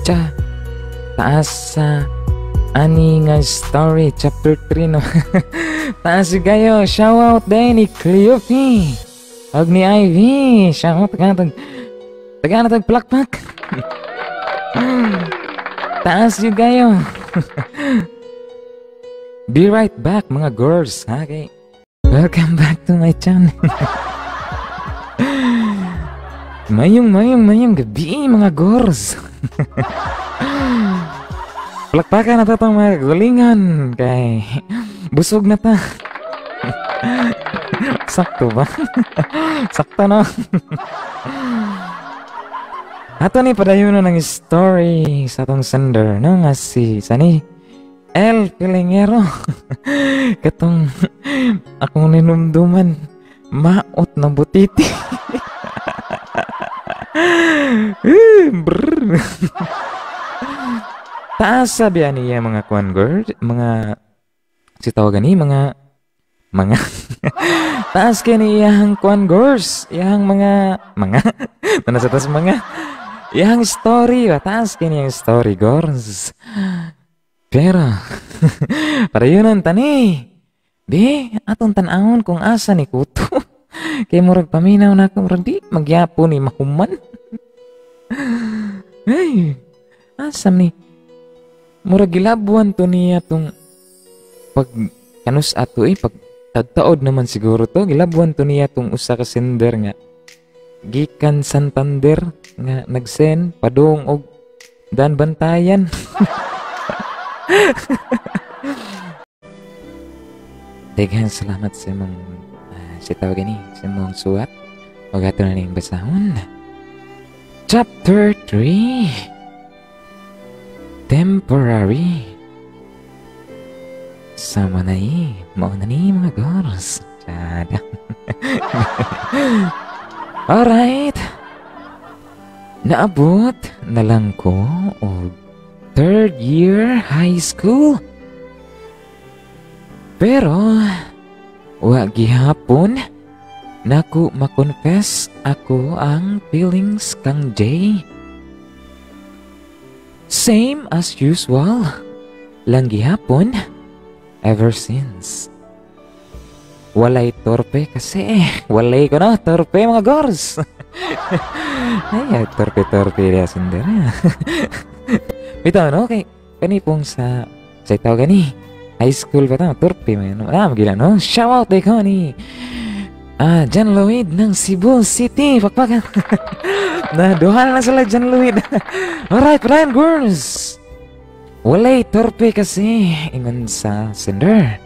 Cha, taas sa ani nga story, chapter 3, no? Taas kayo. Shout out din ni Cleofe ug ni Ivy. Shout out, taga taga na tag plakpak. Taas yun kayo. Be right back, mga girls. Okay. Welcome back to my channel. Mayong mayong mayong gabi, mga girls. Plakpakan na ta itong mga gulingan kay busog na ta. Sakto ba? Sakto, no? Ato ni padayon na ng story sa atong sender, no, nga si sani El Pilingero. Katong akong ninumduman, maot na butiti. Eh, brr. Taas sabi niya, mga kuan girl, mga si tawagan ni mga taas kay ni iyang kuan girls, iyang mga mana sa tas mga iyang story ba, taas kay niyang story, girls. Pero para yun ang tani. Di atong tan-awon kung asa ni kuto. Kay murag paminaw na ako, murag di magyapon ni mahuman. Ay, asam ni? Murag gilabuan to niya tong pag kanus ato eh, pag tagtaod naman siguro to, gilabuan to niya tong usa ka sender nga gikan Santander nga nagsend padung og Dan Bantayan. Daghang salamat sa imong si tawag ni sa imong suwat ug ato na ning basahon. Chapter 3. Temporary. Sama na eh. Mao na ni, mga girls. Tsada. Alright. Naabot na lang ko og third year high school. Pero wa gihapon nako makonfess ako ang feelings kang Jay. Same as usual lang gihapon ever since. Walay torpe kasi eh. Walay ko na torpe, mga girls. Ay, torpe-torpe niya sender. Bitaw, no? Kay kani pong sa itaw gani. High school pa ta, torpe man. Ah, magila, no? Shout out kay ko ni John Lloyd ng Cebu City. Pakpakan. Na duhal na sila John Lloyd. Alright, Brian girls. Walay torpe kasi ingon sa sender.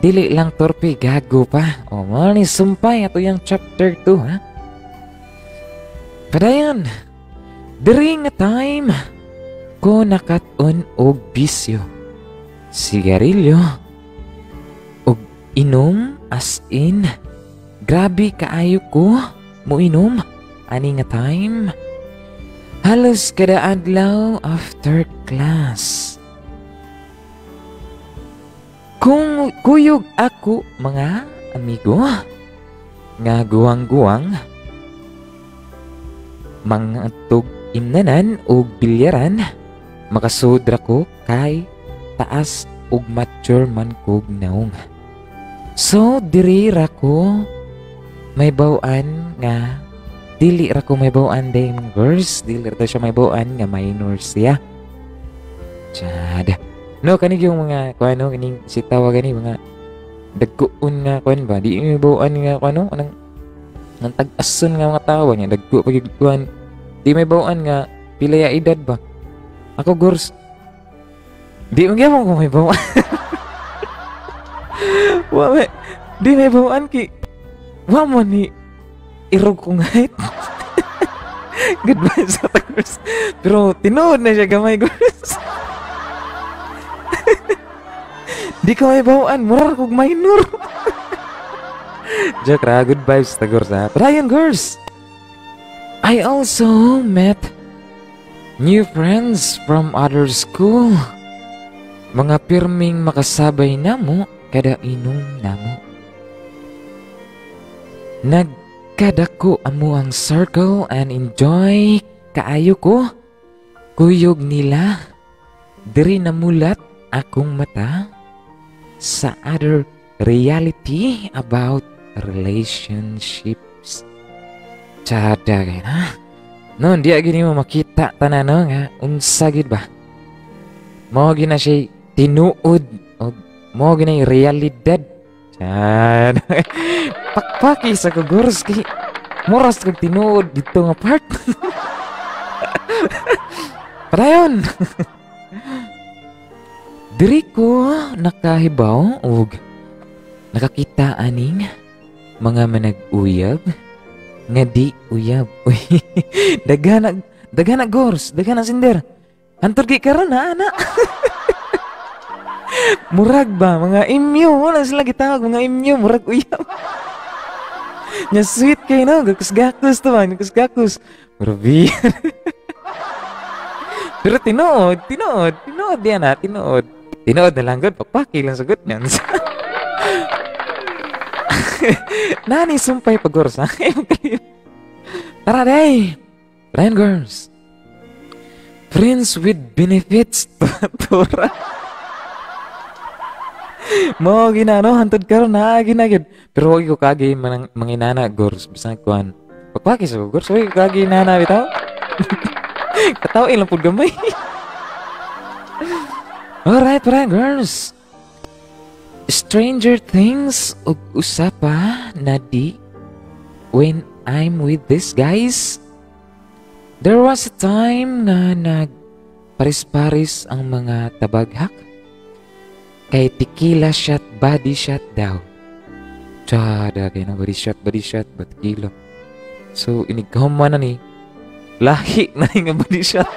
Dili lang torpe, gago pa. O mo ni sumpay ato yung chapter 2, ha. Padayon. Diri nga time ko nakat-on og bisyo. Sigarilyo og inom, as in grabe kaayo ko moinom ani nga time. Halos kada adlaw after class. Kung kuyog ako mga amigo nga guwang-guwang mga tug imnanan og bilyaran, makasudra ko kay taas ug mature man kog naong. So diri ra ko may bawaan nga dili ra ko may bawaan day, mga girls, dili ra siya may bawaan nga minor siya. Chad. No, kani yung mga kuano kining si tawag gani mga dagkuon nga kuan ba, di may bawaan nga kuano anang nang tag-ason nga mga tawo niya dagko pag kuan, di may bawaan nga pila ya edad ba. Ako girls, di man gyapon ko may bawaan. Wa may, di may bawaan ki wa mo ni irog kong height. Goodbye sa girls. Pero tinuod na siya gamay, girls. Di ko may bawaan, mura kog minor. Joke ra, good vibes ta, girls, ha. But ayun, girls, I also met new friends from other school. Mga pirming makasabay namo kada inom namo. Nagkadako amo ang circle and enjoy kaayo ko. Kuyog nila, diri namulat akong mata sa other reality about relationships. Tsada kay na. No, di gini mo makita tanan, no, nga unsa gid ba. Mao gina siya tinuod og mao gina yung realidad. Tsada. Pakpaki sa kugurs kay moras kag tinuod dito nga part. Padayon. Diri ko nakahibaw og nakakita aning mga manag-uyab nga di uyab. Uy, daghan daghan, gors, daghan sinder. Hantod kay karon na ana. Murag ba mga imyo wala sila gitawag mga imyo, murag uyab. Nya sweet kay, no, gakus-gakus to man, gakus-gakus. Grabe. Pero tinuod, tinuod, tinuod yan ha, tinuod. Tinuod na lang gud, pakpaki lang sagot niyan. Nani sumpay pagors ha. Tara day. Brian girls. Friends with benefits. Tura. Mo ginano hantod karon na ginagid. Pero wag ko kagi manang manginana, gors, bisan kuan. Pakpaki sa gors, wag ko kagi nana bitaw. Kataw ilang pud gamay. Alright, Brian girls. Stranger things ug usa pa na di when I'm with these guys. There was a time nga nag paris-paris ang mga tabaghak. Kay tequila shot, body shot daw. Tsada kay na body shot, but tequila. So inig kahuman na ni lahi na nga body shot.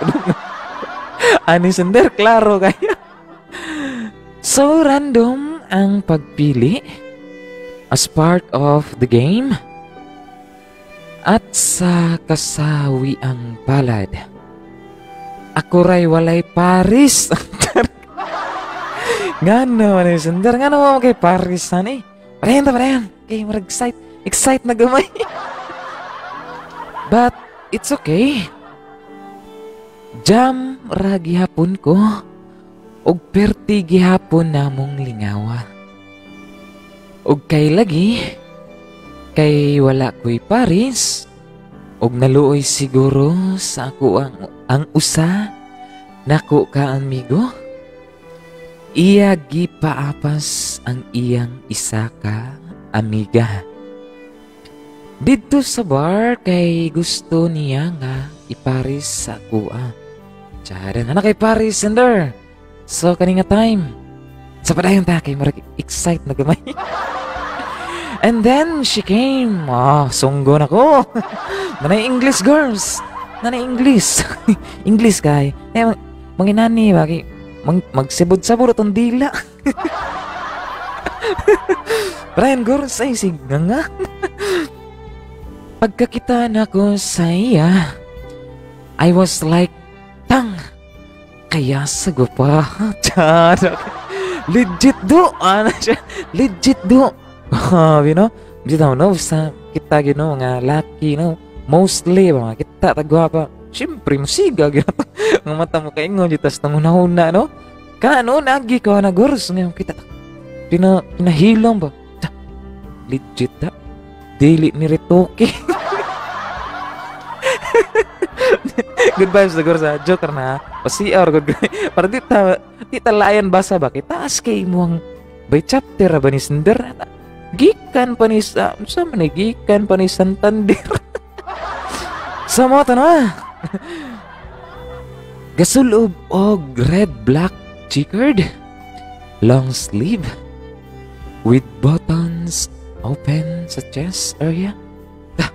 Ani sender klaro kaya. So random ang pagpili as part of the game at sa kasawi ang palad. Ako ray walay paris. Ngano man ni sender, ngano mo kay paris ani? Padayon ta, padayon. Kay murag excite, excite na gamay. But it's okay. Jam ra gihapon ko og perti gihapon namong lingawa. Og kay lagi kay wala ko'y paris og naluoy siguro sa ako ang usa nako ka amigo. Iya gipaapas ang iyang isa ka amiga. Didto sa bar kay gusto niya nga iparis sa akuha. Tsada na kay Paris sender. So kani nga time. Sa padayon ta kay murag excite na gamay. And then she came. Oh, sunggo na ko. Nanay English, girls. Nanay English. English kay. Eh, manginani ba kay magsibod-sabod atong dila. Brian girls ay sig nga. Pagkakita na ko sa iya, I was like, tang, kaya sa gupa. Legit do. Ano siya? Legit do. You know? Bitaw no, sa kita gino mga laki, no. Mostly ba kita tagwapa. Siyempre musiga gyud ang mata mo kaingon dito sa nanguna, no. Kana no nagi ko na gurs ngayon kita pinahilom ba. Legit da. Dili ni retoke. Good vibes na gurs ha. Joker na. O CR good. Para di ta layan basa ba kita taas kay mo ang by chapter ba ni Sender. Gikan pa ni sa man gikan pa ni Santander. Sa mo tanaw. Gasulob og red black checkered long sleeve with buttons open sa chest area. Ah,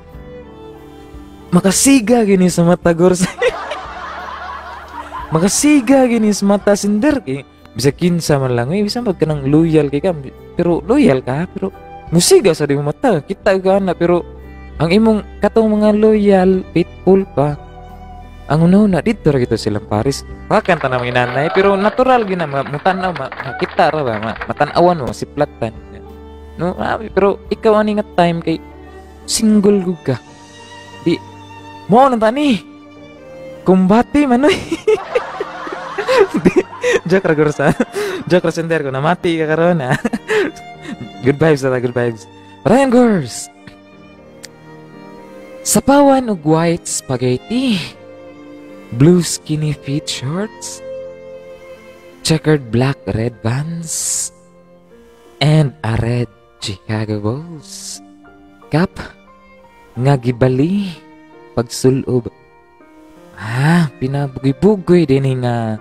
makasiga gini sa mata gurs. Makasiga gini sa mata sinder kay bisa kinsa man lang eh, bisa pag kanang loyal kay ka, pero loyal ka pero musiga sa di mo mata kita ka na, pero ang imong katong mga loyal faithful pa ang una-una dito ra gito silang Paris. Pakan ta na mga nanay pero natural gina mutanaw makita ra ba matan-awan mo siplatan no, pero ikaw ani nga time kay single gud ka di mo nang tani. Kumbati man oy. Joke ra, gursa. Joke ra, sender, ko namati ka karon ha. Good vibes ra, good vibes. Brian Gors. Sapawan og white spaghetti, blue skinny fit shorts, checkered black red Vans, and a red Chicago Bulls cap nga gibali pagsulob. Ah, pinabugoy-bugoy din nga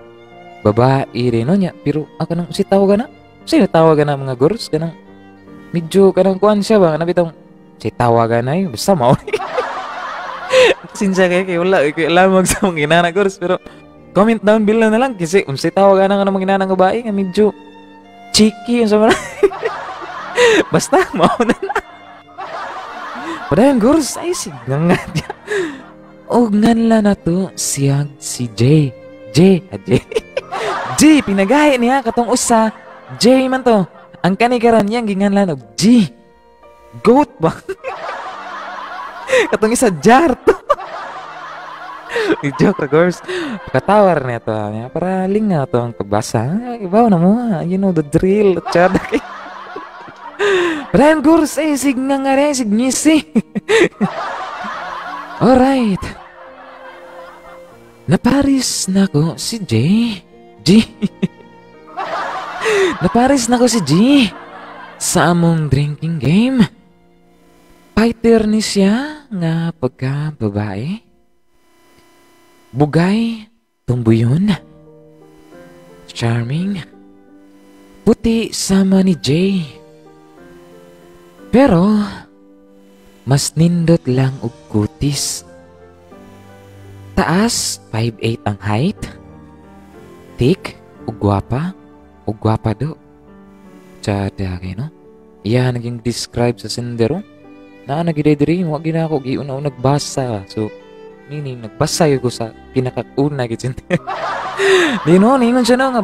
babae rin no niya. Pero ah, kanang si tawag na? Sino tawag na mga gurs? Kanang medyo kanang kuan siya ba? Kanang bitong si tawagan na yun. Basta mao. Sinsya kay kay wala kay alam sa mga inana, gurs, pero comment down below na lang kasi unsay tawagan na nga ng mga inana nga babae nga medyo cheeky unsa man. Basta mao na na. Padayon, gurs, ay sig nga nga. Og nganla na to siyag si J. J, ah, J. G pinagahi niya katong usa. J man to. Ang kani karon niyang ginganlan og G. Goat ba? Katong isa jar to. I-joke ra, girls. Pakatawar niya to. Niya, para lingaw to ang pagbasa. Ibaw na mo. You know the drill. Chad. Brian Gurs, eh, sig nga nga rin, sig ngisi. Alright. Naparis na ko si J. G. Naparis na ko si G. Sa among drinking game. Fighter ni siya nga pagka babae. Bugay, tumbuyon. Charming. Puti sama ni Jay. Pero, mas nindot lang og kutis. Taas, 5'8 ang height. Thick, ug gwapa, ug gwapa do. Tsada kay no? Iya naging describe sa sendero. Naa nagide diri, wa gina ako giuna nagbasa. So, meaning nagbasa gyud ko sa pinakauna gid sender. Di no, ningon siya no nga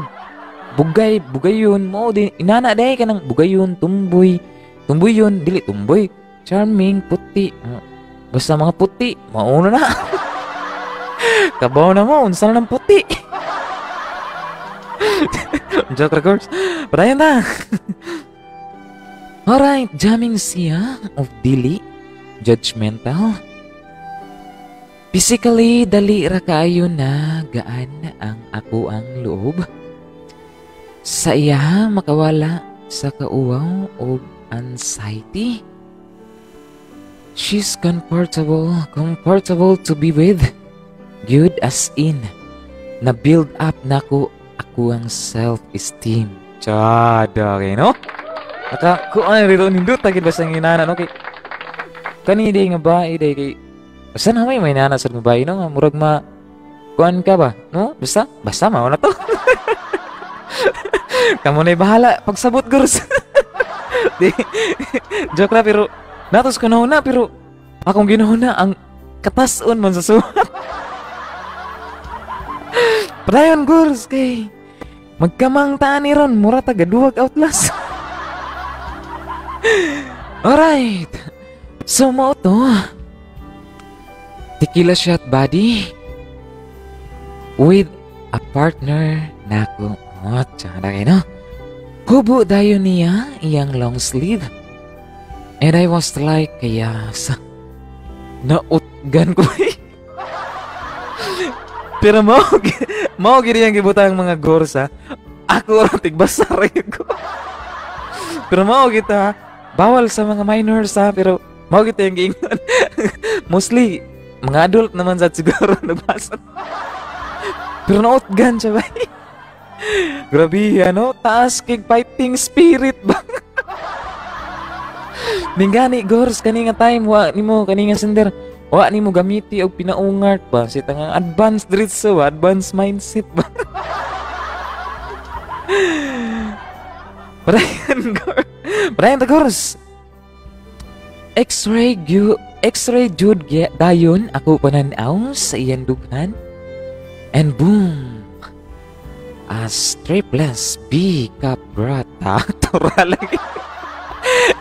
bugay, bugayon mo din inana day kanang bugayon, tumboy, tumboy yun, dili tumboy, charming, puti. Basta mga puti, mauna na. Kabaw na mo, unsa na ng puti. Joke records. Padayon na. Alright, jamming siya of dili, judgmental. Physically, dali ra kaayo na gaan ang ako ang loob. Sa iya makawala sa kauwaw og anxiety. She's comfortable, comfortable to be with. Good as in. Na build up nako ako ang self-esteem. Chada kay no? Naka kuan rito nindot gid basta inana no kay kani day nga bae day kay basta na may nana sa babae no nga murag ma kuan ka ba no, basta basta mao na to. Kamo na'y bahala pagsabot, girls. Di joke ra, pero natos ko na pero akong ginuhuna ang katason man sa suwat. Padayon, girls, kay magkamang taan ni ron mura taga duwag Outlast. Alright. So mao to. Tequila shot body with a partner nako. Oh, tsaka na kayo, no? Hubo dayon niya iyang long sleeve. And I was like, kaya sa nautgan ko eh. Pero mao mao gid yang gibutang mga gores ha. Ako ra tigbasa ra gyud ko. Pero mao kita bawal sa mga minors ha, pero mao kita yung giingon. Mostly mga adult naman sa siguro nagbasa. Pero nautgan siya ba? Grabe ano, taas kig fighting spirit ba? Ningani gors kani nga time wa nimo kani nga sender wa nimo gamiti og pinaungart ba si tangang advanced diretso ba, advanced mindset ba. Brian Gors. Brian the Gors. X-ray gu X-ray jud dayon ako pananaw sa iyang dughan. And boom. A strapless B cup bra tura lagi.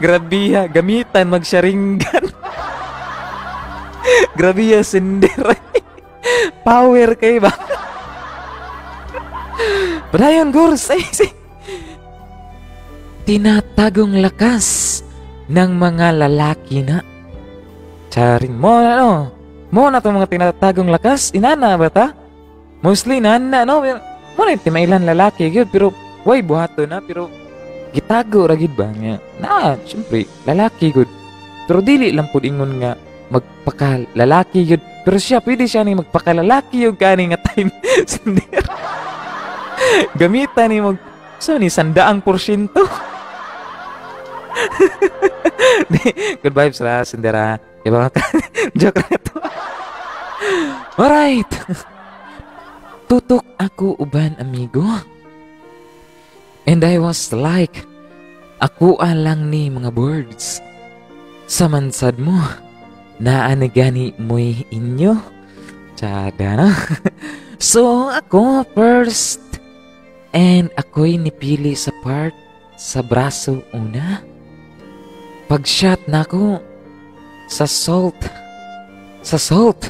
Grabe ha, gamitan magsharingan. Grabe ha, sender. Power kay ba? Padayon, girls. Ay, si. Tinatagong lakas ng mga lalaki na. Charing mo na, no? Mo na itong mga tinatagong lakas. Inana ba ta? Mostly nana, no? Pero, mo na yung timailan lalaki, gyud. Pero, way buhato na. Pero, gitago ra gyud ba nga? Na, syempre, lalaki gud. Pero dili lang pud ingon nga magpakalalaki gyud. Pero siya, pwede siya ni magpakalalaki yung kani nga time. Sender. Gamitan ni mag, so ni 100%. Good vibes ra, sendera. Diba? Joke ra to. Alright. Tutok ako uban amigo. And I was like, ako lang ni mga birds. Sa mansad mo, naa na gani mo'y inyo. Tsada na. So ako first. And ako'y nipili sa part sa braso una. Pag-shot na ako sa salt. Sa salt.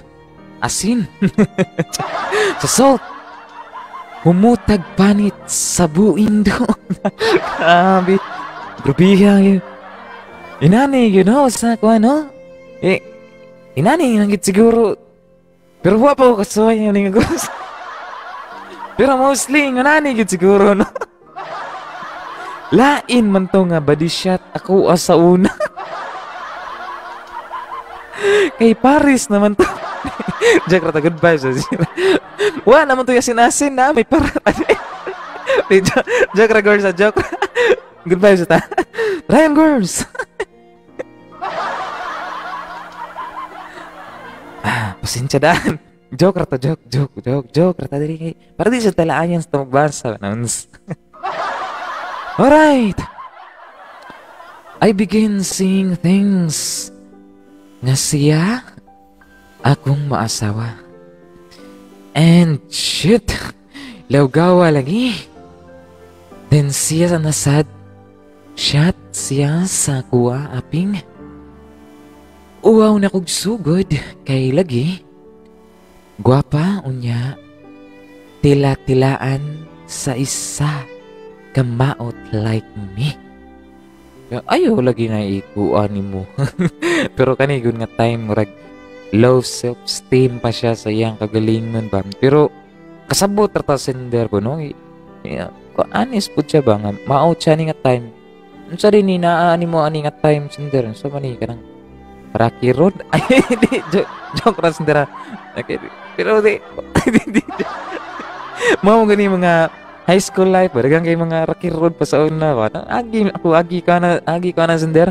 Asin. Sa salt. Humutag panit sa buin doon. Grabe. Grubiha yun. Inani, sa ko ano? Eh, inani, nanggit siguro. Pero wa pa ko kasuway yun yung gusto. Pero mostly, inani gid siguro, no? Lain man to nga body shot ako sa una. Kay Paris naman to. Jack rata, good vibes. Wa naman to yasin-asin na may para. Joke ra, girls, joke. Good vibes ta. Ryan girls. Ah, pasensya dan. Joke ra to, joke, joke, joke, joke ra ta diri kay para di sa talaayan sa magbasa announce. Alright. I begin seeing things nga siya akong maasawa. And shit, lawgawa lagi. Then siya nasad, shot siya sa kuwa aping. Uwaw na kog sugod kay lagi. Gwapa unya, tila-tilaan sa isa kamaot like me. Ayaw lagi nga ikuha ni mo. Pero kanigon nga time, murag low self-esteem pa siya sa iyang kagalingon ba. Pero kasabot ra ta sender ko, no? Anis po siya ba nga maot siya ni nga time. Unsa din ni naa ni mo ani nga time sender? So man ni kanang Rocky Road? Ay, di, joke ra sender. Okay, pero di, di, di. Mao gani mga high school life, daghang kay mga Rocky Road pa sa una ba. Agi ako, agi ka na sender.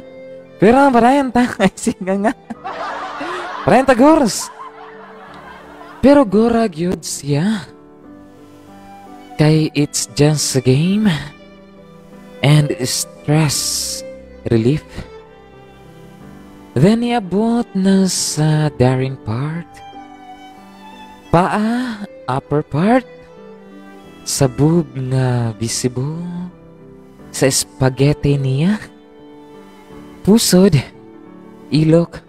Pero padayon ta, ay singa nga. Padayon ta girls. Pero gora gyud siya. Kay it's just a game and stress relief. Then iabot na sa daring part. Paa, upper part. Sa boob nga visible. Sa spaghetti niya. Pusod, ilok.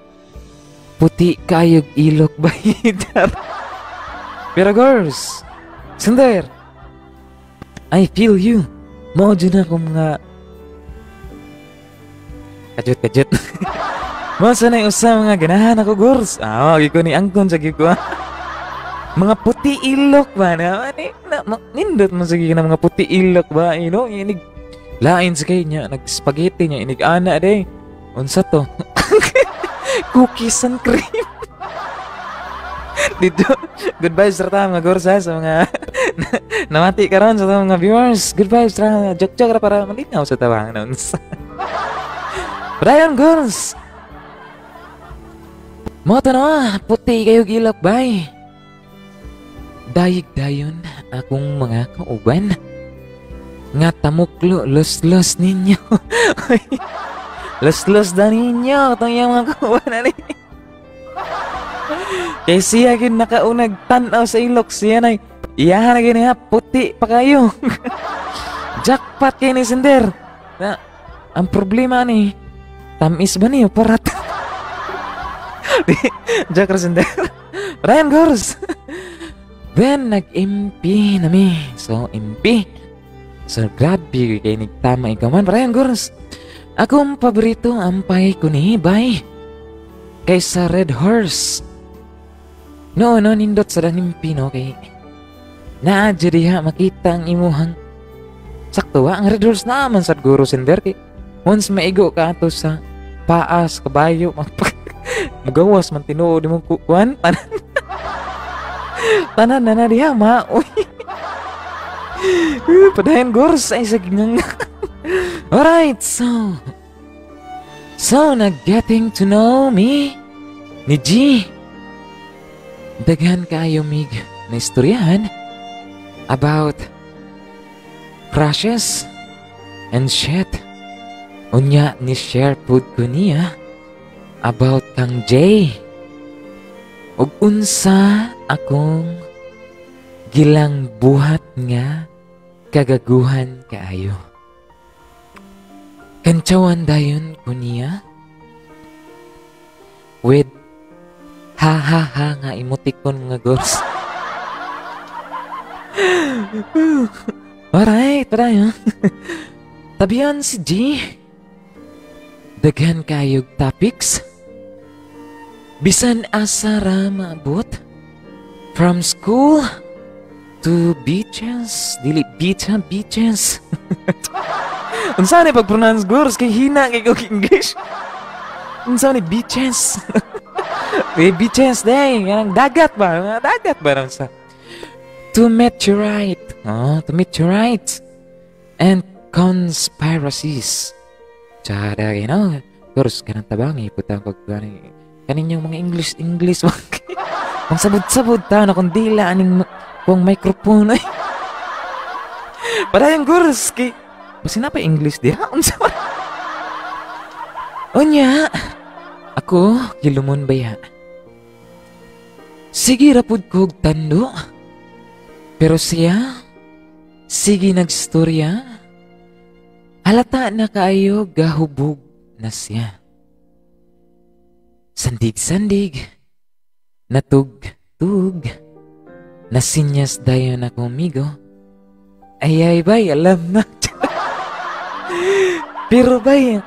Puti kayog ilok ba? Pero girls, sender, I feel you. Mao dyan ako mga kajut-kajut. Mao sa na usa mga ganahan ako, girls. Ah, ko ni angkon sa ko. Mga puti ilok ba na? Ani, na, nindot mo sige na mga puti ilok ba? You know, inig lain sa kay niya, nag-spaghetti niya, inig ana day. Unsa to? Cookies and cream. Dito, good vibes ra ta mga girls ha, sa mga namati karon sa mga viewers. Good vibes ra, joke-joke ra para malinaw sa tawang announce. Padayon girls. Mo to no, puti kayo gilok bay. Dayig dayon akong mga kauban. Nga tamuklo los-los ninyo. Los-los da ninyo itong iyang mga kauban ani. Kay siya gid nakaunag tan-aw sa ilok siya nay. Iyahan na gini ha, puti pa kayo. Jackpot kay ni sender. Na, ang problema ni, tamis ba niyo parat? Jack ra sender. Ryan girls. Then nag-MP nami. So MP. So grabe kay nigtama ikaw man. Padayon, gurs. Akong paborito ampay ko ni bay kaysa Red Horse. No, no, nindot sa MP, no, kay naa diha makita ang imuhang sakto wa ang Red Horse naman sa guro sender kay once maigo ka ato sa paas kabayo, mugawas man tinuod imong kuan tanan tanan na na diha ma. Uy, padayon, gurs, ay sa ginang. Alright, so nag getting to know me ni G. Daghan kaayo mig na istoryahan about crushes and shit. Unya ni share pud ko niya about kang Jay. Ug unsa akong gilang buhat nga kagaguhan kaayo. Kantsawan dayon ko niya with ha ha ha nga emoticon, mga gurs. Alright, tara. Tabihan si G. Daghan kayog topics. Bisan asa ra maabot. From school to beaches. Dili beach ha, beaches. Unsa ni pag-pronounce, gurs, kay hina kay kog English? Unsa ni beaches? Eh, beaches day, ang dagat ba? Dagat ba sa to meteorite. Oh, to meteorites and conspiracies. Tsada, you know, gurs, kanang tabangi, putang kog gani kaninyong mga English English. Ang sabod-sabod ta na kung dila aning kung microphone ay. Padayon, gurs, kay basin na pa English diha, unsa man? Unya, ako gilumon baya. Sige ra pud kog tando. Pero siya, sige nagstorya. Halata na kaayo gahubog na siya. Sandig-sandig, natug-tug, nasinyas dayon ako amigo. Ay ay bay, alam na. Pero bay,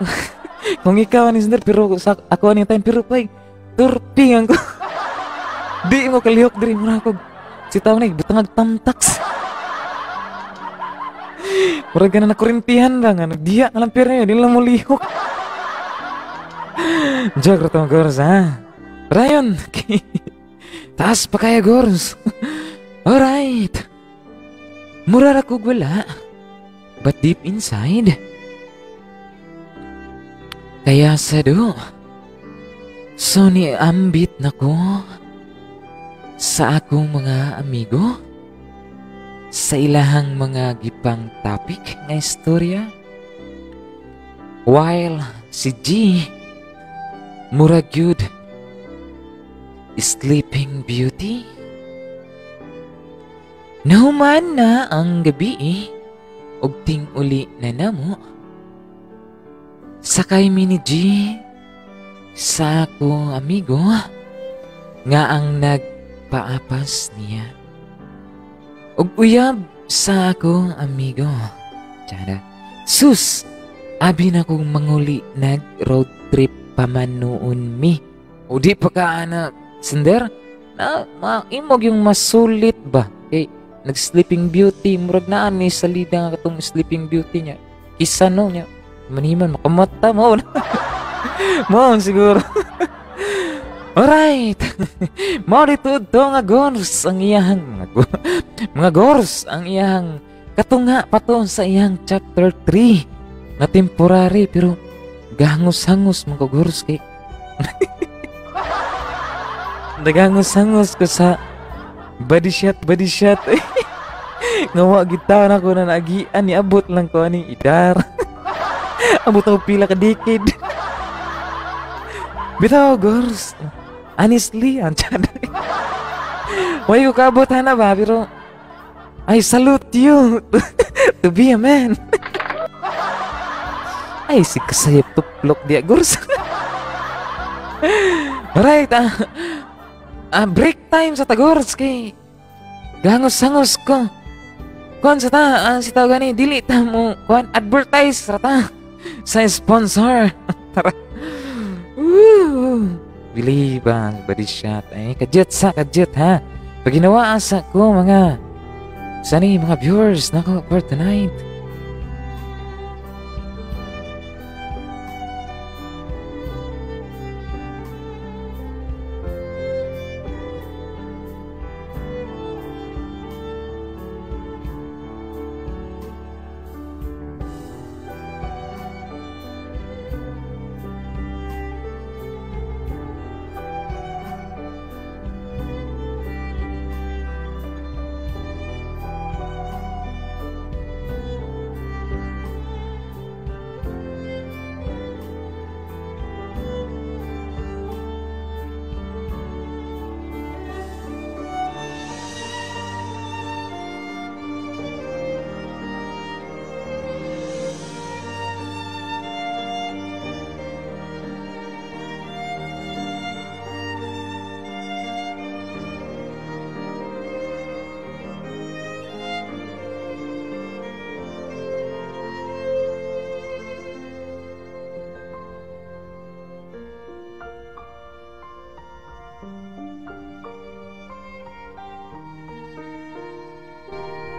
kung ikaw ani sender, pero sa ako ani time, pero bay, turping ang ko. Di mo kalihok diri mura ko. Si tao na butangag tamtax. Murag ka na nakurintihan ba nga nagdiya nga lang pero di lang mo lihok. Joke ra to, gurs, ha. Rayon. Taas pa kaya, gurs. Alright. Mura ra kog wala. But deep inside, kaya sa do. So ni ambit na ko sa akong mga amigo sa ilahang mga gipang topic nga istorya. While si G murag gyud Sleeping Beauty. Nahuman na ang gabi ug ting-uli na namo. Sakay mi ni G sa akong amigo nga ang nagpaapas niya. Ug uyab sa akong amigo. Tsada. Sus! Abi na kong manguli, nag road trip pa man noon mi. O di pa ka ana sender na maimog yung masulit ba? Kay nag Sleeping Beauty, murag naa ni salida nga katong Sleeping Beauty niya. Kisa no niya. Maniman makamata mo. Mo siguro. Alright. Mao dito to nga gors ang iyahang mga gors ang iyahang katunga pa to sa iyang chapter 3 na temporary, pero gahangos-hangos mga gors kay nagangos-hangos ko sa body shot, body shot. Nga wa gid na ko na naagian, niabot lang ko aning idar. Abot ako pila ka decade. Bitaw, gors. Honestly, ang tiyan. Why ko kaabot na ba? Pero I salute you to be a man. Ay, si kasayap tuplok diya, gors. Alright, break time sa tagors kay Gangos-hangos ko. Kuan sa ta, si tao gani, dili ta mo, kuan, advertise ra ta sa sponsor. Tara. Woo! Believe ang body shot. Ay, kadyot sa, kadyot ha. Pag ginawa asa ko mga, sani mga viewers nako for tonight.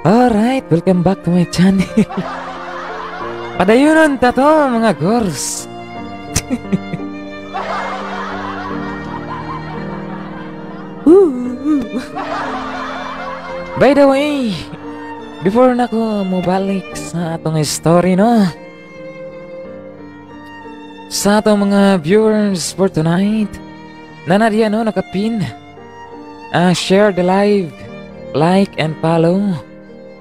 Alright, welcome back to my channel. Padayunon ta to mga girls. By the way, before na ko mobalik sa atong story, no? Sa atong mga viewers for tonight, nanadiya no, nakapin. Share the live, like and follow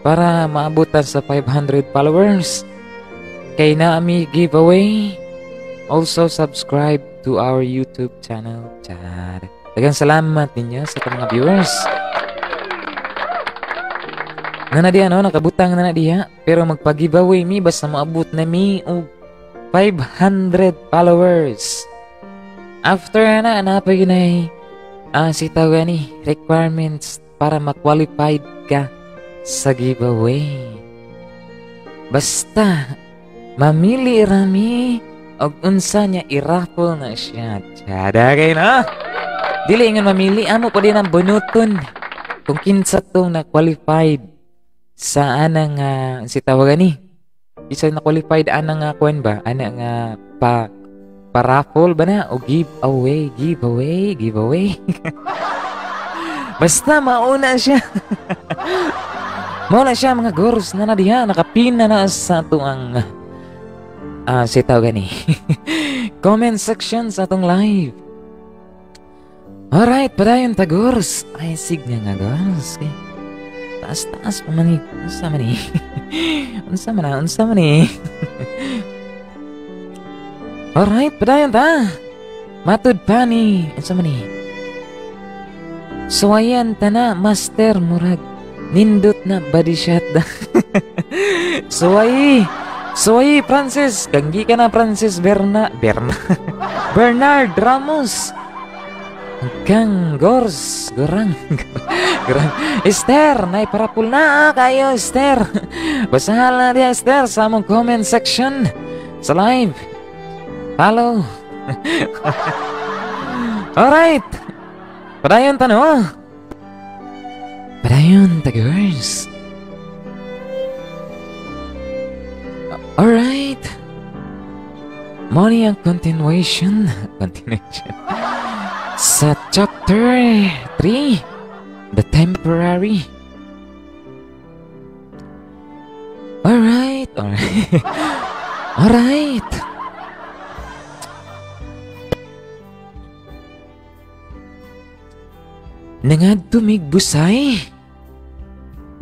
para maabutan sa 500 followers. Kay naami giveaway. Also subscribe to our YouTube channel. Char. Daghang salamat ninyo sa mga viewers. Nana diha no, nakabutang na na diha, pero magpa-giveaway mi basta maabot na mi og 500 followers. After na napay ginay si tawag ni requirements para ma-qualified ka sa giveaway. Basta mamili rami og unsa niya i-raffle na siya. Tsada kay na. Dili ingon mamili, amo pa din ang bunuton kung kinsa tong na-qualified sa anang si tawagan ni. Isa na qualified anang kuan ba? Ana nga pa pa-raffle ba na o giveaway, giveaway, giveaway. Basta mauna siya. Mauna siya mga girls na na diha, nakapin na na sa atong si tawag ni comment section sa atong live. Alright, padayon ta girls. Ay sig nga girls. Okay. Taas-taas pa man ni. Unsa man ni? Unsa man na? Unsa man ni? Alright, padayon ta. Matud pa ni. Unsa man ni? So ayan tana master murag nindot na body shot da. Suway, suway Francis, ganggi ka na Francis Berna, Berna. Bernard Ramos. Hanggang gors, gorang, gorang. Esther, naiparapul na kayo Esther. Basahan na diya Esther sa among comment section sa live. Follow. Alright. Padayon ta no. Padayon ta girls. Alright. Money ang continuation. Continuation. Sa chapter 3, The Temporary. Alright, alright. Alright. Nangadto mig busay.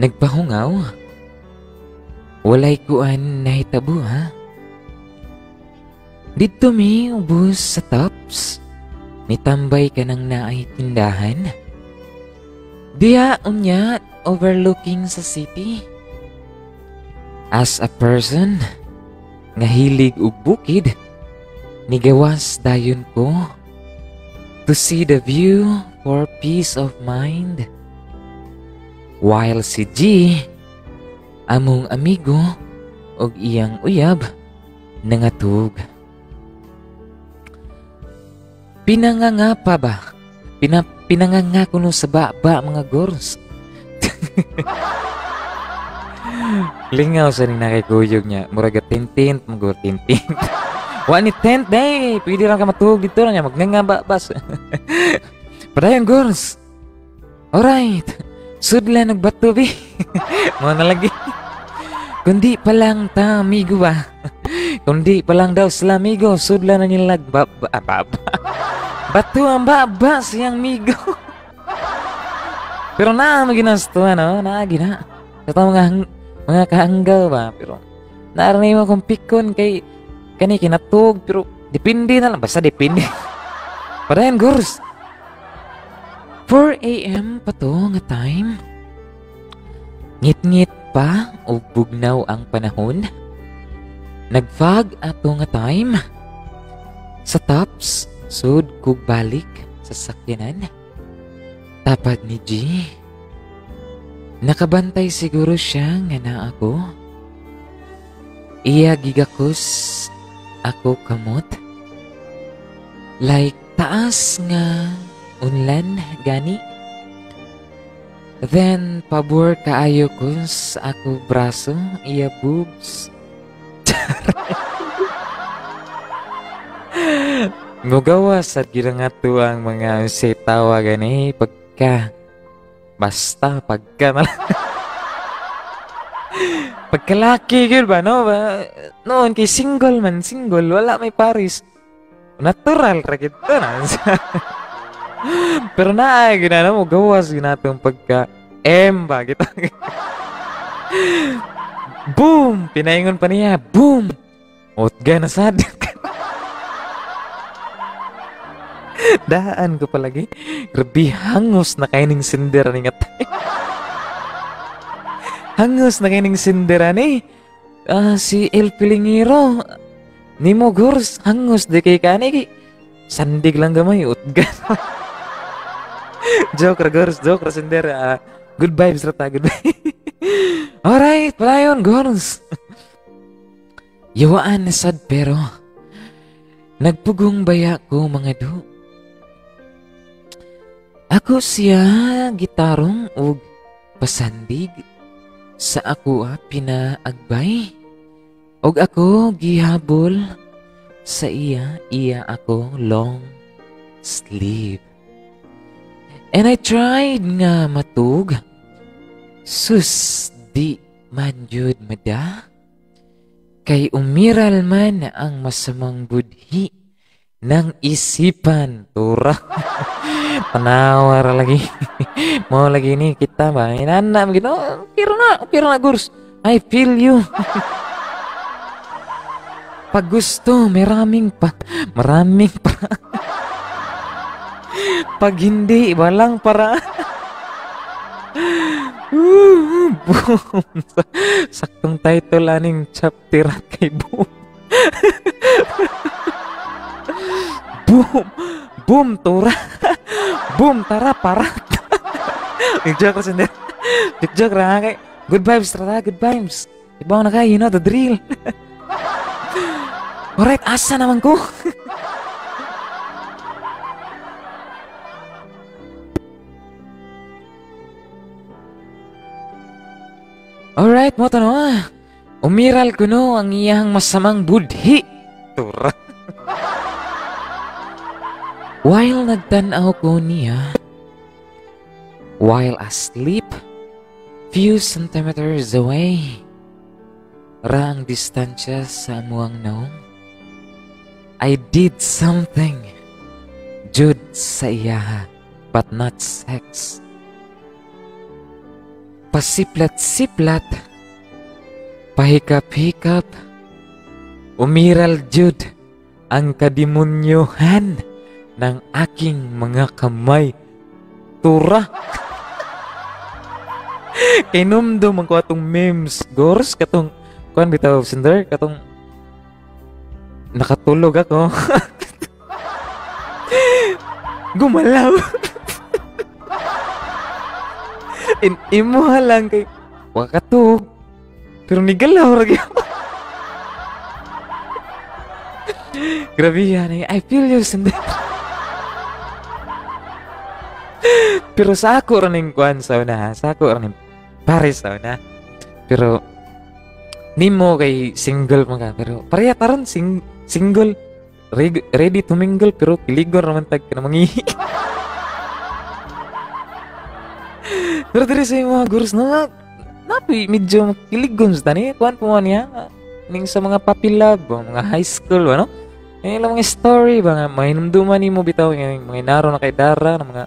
Nagpahungaw. Walay kuan nahitabo ha. Didto mi ubos sa tops. Nitambay ka ng naay tindahan. Diya unya overlooking sa city. As a person nga hilig og bukid, nigawas dayon ko to see the view for peace of mind. While si G, among amigo og iyang uyab, nangatug. Pinanganga pa ba? Pinanganga kuno sa baba mga girls. Lingaw sa ning nakikuyog niya. Murag tintint, mga tintint. Wa ni tent day. Pwede lang ka matug dito lang niya. Magnanga ba bas. Padayon girls. Alright. Sudla nagbato bi. Mo na lagi. Kundi pa lang ta amigo ba. Kundi pa lang daw sila amigo. Sudla na nila ba. Bato ang baba siyang migo. Pero naa maginastuan no, naa gina. Sa mga kaanggaw ba, pero naaranay mo kung pikon kay kani kinatug, pero depende na lang, basta depende. Padayon girls. 4 AM pa to nga time. Ngit-ngit pa o bugnaw ang panahon. Nagfag ato nga time. Sa tops, sud kog balik sa sakyanan. Tapad ni G. Nakabantay siguro siya nga na ako. Iya gigakos ako kamot. Like taas nga unlan gani. Then pabor kaayo ko sa ako braso, iya boobs. Mugawa sa ginangatu ang mga sitawa gani pagka basta pagka pagkalaki gyud ba no ba noon kay single man, single wala may paris, natural ra gid to na. Pero naa ginana mo gawas ginatong pagka M ba kita. Boom, pinaingon pa niya, boom. Otga na sad. Daan ko palagi. Grabe, hangos na kaining sindera ni nga tayo. Hangos na kaining sindera ni. Si El Pilingero. Nimo gurs, hangos di kay kani. Sandig lang gamay, utga. Joke ra gurs, joke ra sindera. Good vibes ra ta, good vibes. Alright, palayon gurs. Yawaan na sad pero nagpugong baya ko mga du. Ako siya gitarong og pasandig sa ako pinaagbay. Og ako gihabol sa iya, iya ako long sleeve. And I tried nga matug. Sus, di man jud mada. Kay umiral man ang masamang budhi ng isipan. Tura. Panawar lagi. Mau lagi ni kita ba? Inana begitu. Kira na gurs. I feel you. Pag gusto, maraming pa. Maraming pa. Pag hindi, walang para. Boom. Saktong title aning chapter kay boom. Boom. Boom tura. Boom tara para. Joke ra sindi. Joke ra kay good vibes ra, good vibes. Ibaw na kayo, you know the drill. Alright, asa naman ko? Alright, mo to no. Umiral kuno ang iyang masamang budhi. Tura. While nagtan-aw ko niya, while asleep, few centimeters away, ra ang distansya sa amuang naong, I did something, jud sa iya, but not sex. Pasiplat-siplat, pahikap-hikap, umiral jud ang kadimonyohan ng aking mga kamay. Tura. Kinumdum ang atong memes, gors, katong, kuan bitaw, sender, katong, nakatulog ako. Gumalaw. In imuha lang kay wa katug. Pero nigalaw ra gyud. Grabe yan eh. I feel you, Sender. Pero sa ako ra ning kuan sa una, ha? Sa ako ra ning pare sa una. Pero nimo kay single man ka, pero pareha taron single, ready to mingle, pero kiligon ra man tag ka na mangihi. Pero diri sa mga gurus na napi medyo kiligon sa tani, kuan po man niya ning sa mga puppy love, mga high school ano. Eh ilang mga story ba nga mahinumduman nimo bitaw nga mga inaro na kay dara na mga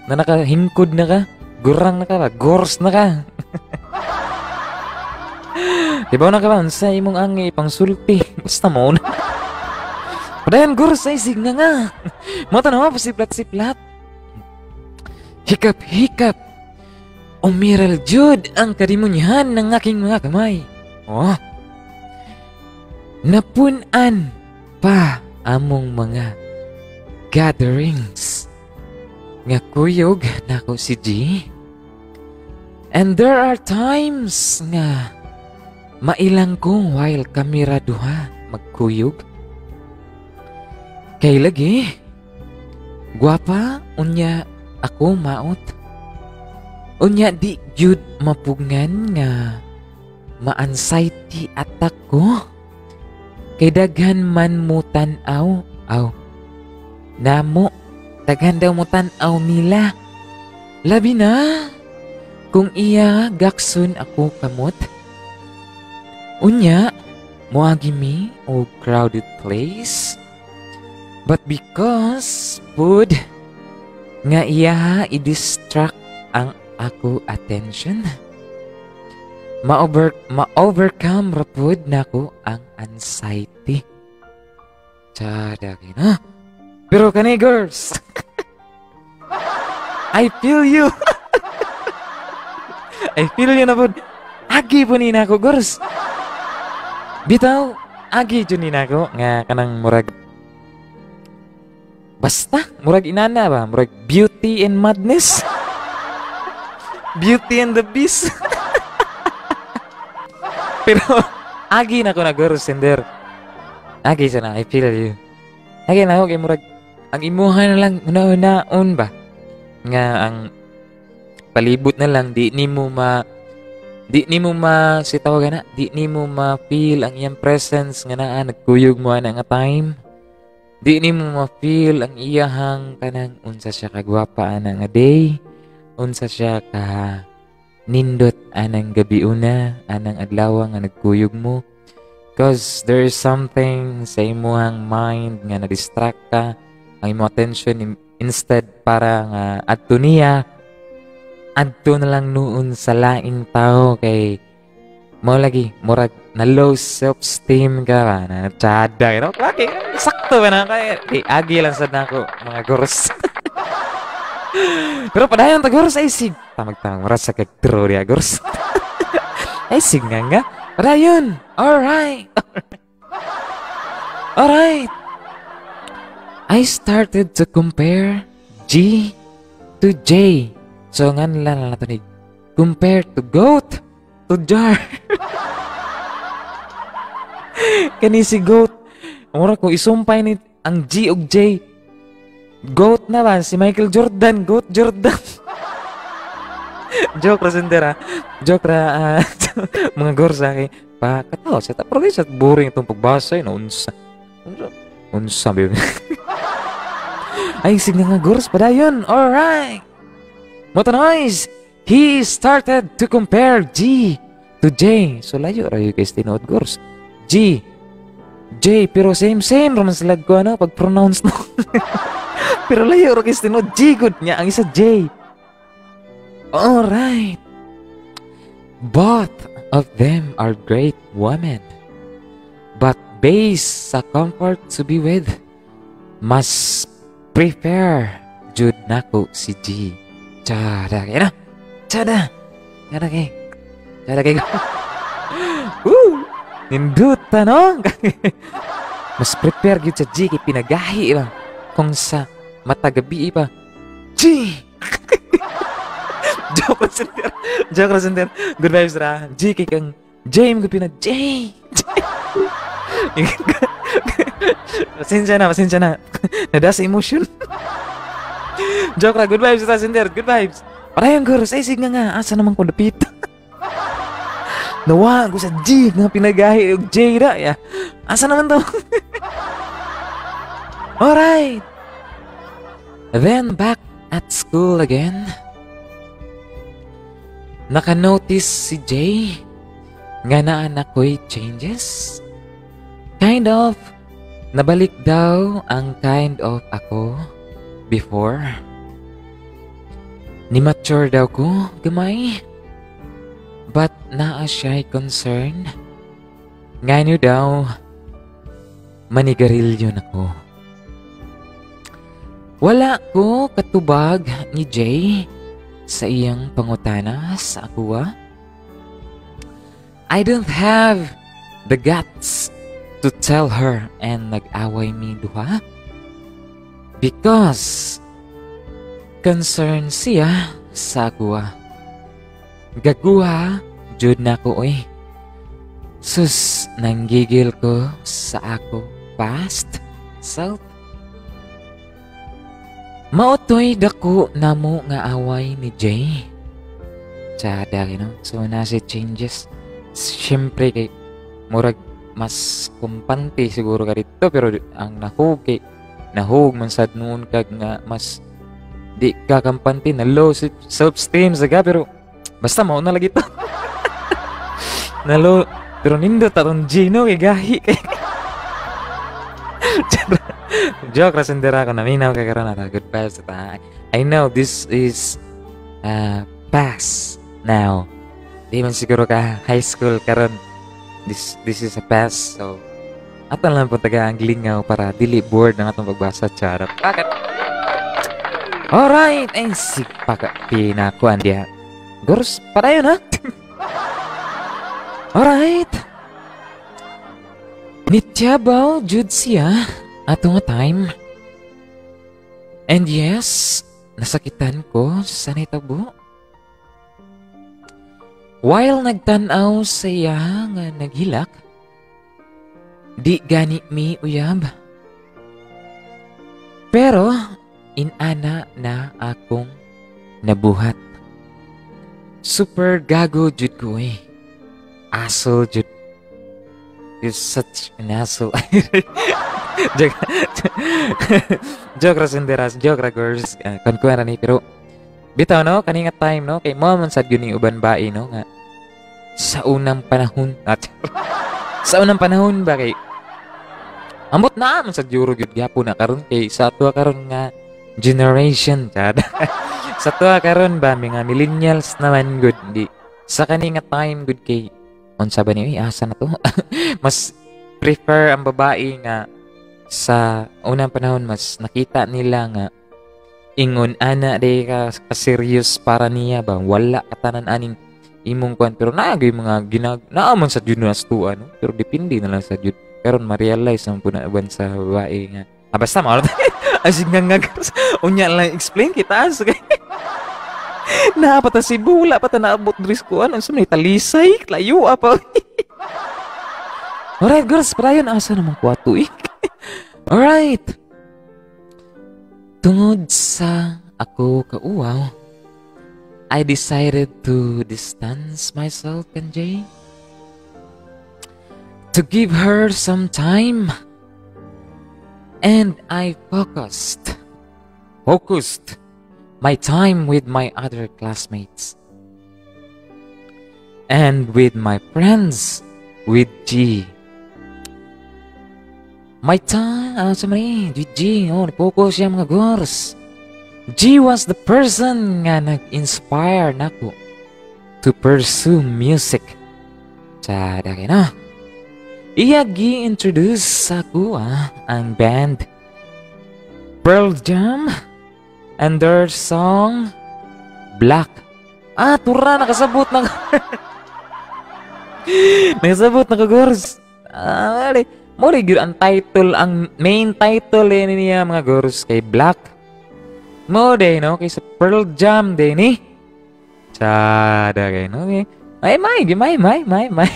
na nakahingkod na ka, gurang na ka ba, gors na ka. Diba na ka ba, sa imong angi pangsulti, basta mo na. Padayon gors ay sig nga nga. Mo tanaw pasiplat-siplat. Hikap-hikap. Umiral jud ang kadimonyahan ng aking mga kamay. Oh. Napun-an pa among mga gatherings. Nga kuyog nako si G. And there are times nga mailang ko while kamera duha magkuyog. Kay lagi, gwapa unya ako maot. Unya di gyud mapugngan nga ma-anxiety attack ko. Kay daghan man mo tan-aw, aw. Namo, daghan daw mo tan-aw nila. Labi na kung iya gaksun ako kamot. Unya, moagi mi og crowded place. But because food nga iya i-distract ang ako attention, ma-overcome ra pud nako ang anxiety. Tsada kay na. Pero kani girls, I feel you. I feel you na pud. Agi po ni nako girls. Bitaw, agi jud ni nako nga kanang murag basta, murag inana ba, murag beauty and madness. Beauty and the Beast. Pero agi na ko na girls, sender. Agi sana, I feel you. Agi na ako kay murag ang imuha na lang una-unaon ba nga ang palibot na lang di nimo ma si tawagan na, di nimo ma-feel ang iyang presence nga naa nagkuyog mo ana nga time. Di nimo ma-feel ang iyahang kanang unsa siya kagwapa ana nga day, unsa siya ka nindot anang gabi una, anang adlaw nga nagkuyog mo. Cause there is something sa imuhang mind nga na-distract ka, ang imong attention instead para nga adto niya, adto na lang noon sa laing tao kay mo lagi murag na low self-esteem ka ba, na tsada, you know? Okay, sakto ba na kay agi lang sad nako mga gurs. Pero padayon ta gurs ay sig tamag-tamag murag sa kag-draw diya gurs. Ay sig nga nga padayon. Alright. Alright. I started to compare G to J. So nga nila na nato ni compare to goat to jar. Kani si goat. Mura ko isumpay ni ang G ug J. Goat na ba si Michael Jordan, Goat Jordan. Joke ra sender, ha. Joke ra mga gorsa kay pa katawa sa ta pero sa boring itong pagbasa no unsa. Unsa ba? Ay sige nga gors padayon. Alright. What a noise! He started to compare G to J. So layo ra gyud kay tinuod gors. G, J, pero same same ra man sila ko ano pag pronounce no. Pero layo ra kay tinuod G gud nya ang isa J. Alright. Both of them are great women. But based sa comfort to be with, mas prefer jud nako si G. Tsada kay na. Tsada. Tsada kay. Tsada kay. Woo! Ninduta no? Mas prepare gyud sa G kay pinagahi ba. Kung sa matagabi pa. G. Joke. Joke ra, sender. Joke ra, sender. Good vibes ra. J kay kang J mo pina J. J. Pasensya na, pasensya na. Nada sa emotion. Joke ra, good vibes ra, sender. Good vibes. Parayong girls, ay sige nga, asa naman ko dapit. Nawa ko sa G nga pinagahi og J ra ya. Asa naman to? Alright. Then back at school again. Naka-notice si Jay nga naa na ko'y changes. Kind of, nabalik daw ang kind of ako before. Ni mature daw ko, gamay. But naa siya'y concern. Ngano daw, manigarilyo na ko. Wala ko katubag ni Jay sa iyang pangutana sa akuha. I don't have the guts to tell her and nag-away mi duha because concerned siya sa akuha. Gaguha jud na ko oy. Sus, nanggigil ko sa ako past self. Mao to'y dako namo nga away ni Jay. Tsada no? So nasa changes. Siyempre kay murag mas kumpante siguro ka dito, pero ang nahug kay nahug man sad noon kag nga mas di ka kampante na low self-esteem sa ka, pero basta mao na lagi to na low, pero nindot atong G no, kay gahi kay. Joke ra, sendera ko, naminaw ka karon na good vibes ta. I know this is past now. Di man siguro ka high school karon. This is a past. So ato lang po taga ang lingaw para dili bored ang atong pagbasa, charot. Bakit? Alright, ay si paka pinakuan diha. Gors, padayon ha. Alright. Nityabaw jud siya ato nga time. And yes, nasakitan ko sa nitabo. While nagtanaw sa iya nga naghilak, di gani mi uyab. Pero inana na akong nabuhat. Super gago jud ko eh. Asshole jud. You're such an asshole. Joke, joke ra, senderas, joke ra, girls. Kon ni pero bitaw no, kani nga time no, kay mo man sad gyud ni uban bae no nga sa unang panahon at sa unang panahon ba, kay ambot na man sa juro gyud gyapon na karon, kay sa ato karon nga generation, chad, sa ato karon ba mga millennials naman gud, di sa kani nga time gud, kay unsa ba ni, asa na to, mas prefer ang babae nga sa unang panahon mas nakita nila nga ingon ana di ka, ka serious para niya ba, wala katanan aning imong kwan, pero naa gyud mga ginag naa man sa jud na astuan no, pero depende na lang sa jud karon ma-realize ang puna uban sa babae nga basta mao asig nga nga unya lang explain kita so kay naa pa ta Cebu, wala pa ta naabot diri sa kuan, unsa may Talisay, layo pa. Alright girls, padayon, asa naman ko ato eh. Alright. Tungod sa ako kauwaw, I decided to distance myself and Jay. To give her some time. And I focused my time with my other classmates. And with my friends, with G. My time, sa mali, G, oh, focus siya mga girls. G was the person nga nag-inspire nako to pursue music. Tsada na. Iya gi-introduce sa ako ang band Pearl Jam and their song Black. Ah, tura nakasabot na. Nakasabot na ko, girls. Ah, ali. Mo gyud ang title, ang main title eh, niya mga girls kay Black. Mo day no kay sa Pearl Jam day ni. Tsada kay no. Ay may, may, may, may, may.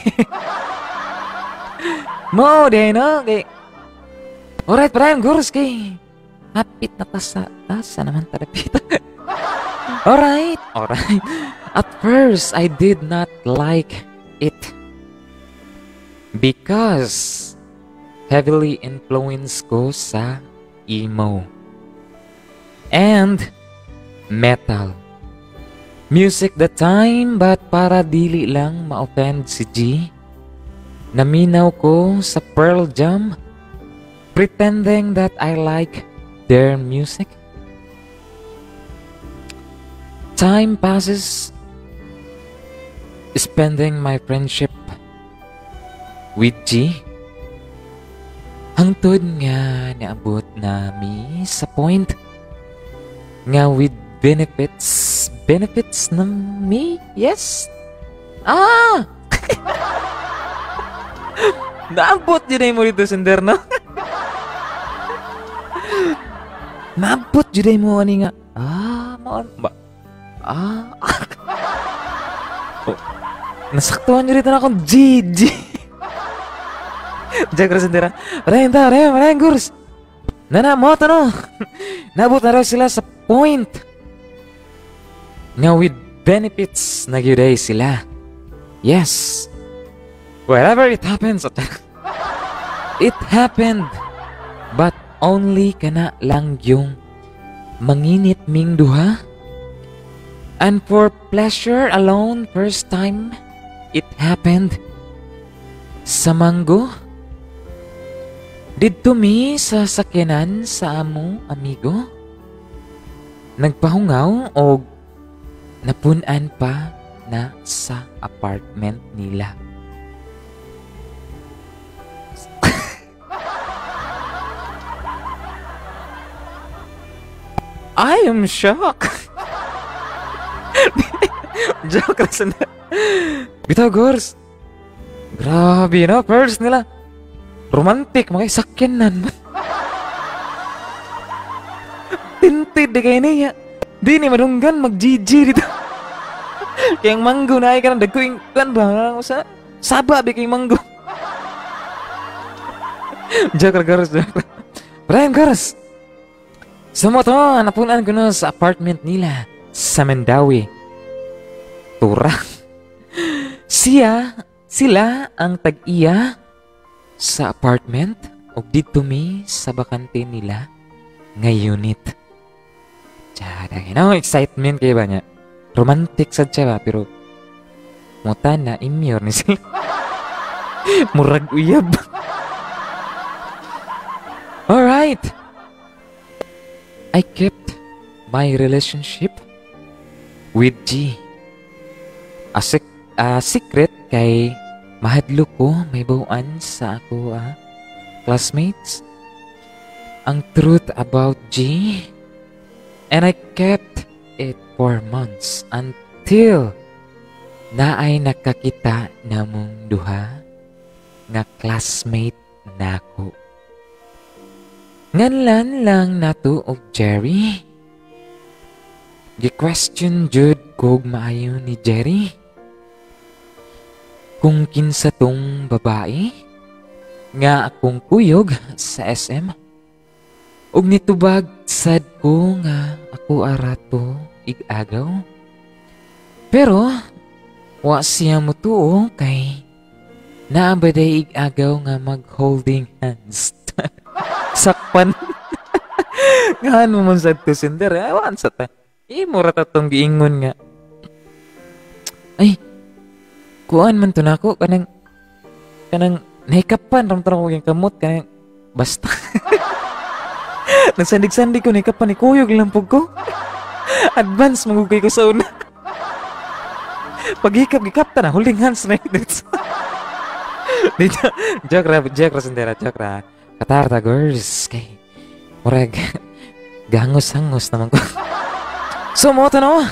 Mo de no kay. Alright, Brian Gurs kay. Hapit na ta sa asa naman tarapit. Alright, alright. At first, I did not like it because heavily influenced ko sa emo and metal music the time, but para dili lang ma-offend si G, naminaw ko sa Pearl Jam, pretending that I like their music. Time passes, spending my friendship with G, hangtod nga naabot nami sa point nga with benefits benefits na me. Yes, ah, naabot jud mo dito, sender, no? Naabot jud mo ani nga ah mao ba ah. Oh, nasaktuhan jud dito na akong G G. Jack ra sendera. Maraming ta, maraming, maraming gurs. Nana, mo no. Naabot na raw sila sa point nga with benefits na gyud sila. Yes. Wherever it happens, it happened. But only kana lang yung manginit ming duha. And for pleasure alone, first time it happened sa Manggo. Didto mi sa sakyanan sa amo amigo. Nagpahungaw og napunan pa na sa apartment nila. I am shocked. Joke ra sa. Bitaw girls. Grabe no, first nila. Romantic mga sakyanan man. Tinted di kay niya. Di ni madunggan mag-GG dito. Kaya ang manggo na ay kanang dagko kan ba sa saba bi kay manggo. Joke ra girls, joke. Brian girls. Sa mo to, napunan ko no sa apartment nila sa Mandaue. Tura. Siya, sila ang tag-iya sa apartment og didto mi sa bakante nila nga unit. Tsada, no, excitement kayo ba niya? Romantic sad siya ba, pero muta na imyor ni sila. Murag uyab. Alright. I kept my relationship with G a secret kay mahadlok ko may buuan sa ako classmates ang truth about G, and I kept it for months until naay nakakita namong duha nga classmate nako. Nganlan lang nato og Jerry. Gi-question jud kog maayo ni Jerry kung kinsa tong babae nga akong kuyog sa SM. Ug nitubag sad ko nga ako arato ig-agaw. Pero wa siya motuo kay naa ba day ig-agaw nga mag-holding hands. Sakpan. Ngahan mo man sad to sender. Awan sa ta. Imo ra ta tong giingon nga. Ay, kuan man to nako kanang kanang nahikapan ram tarong ko kamot kanang basta. Nagsandig-sandig ko nahikapan ni kuyog lang pug ko. Advance magugay ko sa una. Paghikap gikap ta na holding hands na dito. Joke ra, joke ra sendera, joke ra. Katarta girls kay murag gangos-hangos naman ko. So mo to no.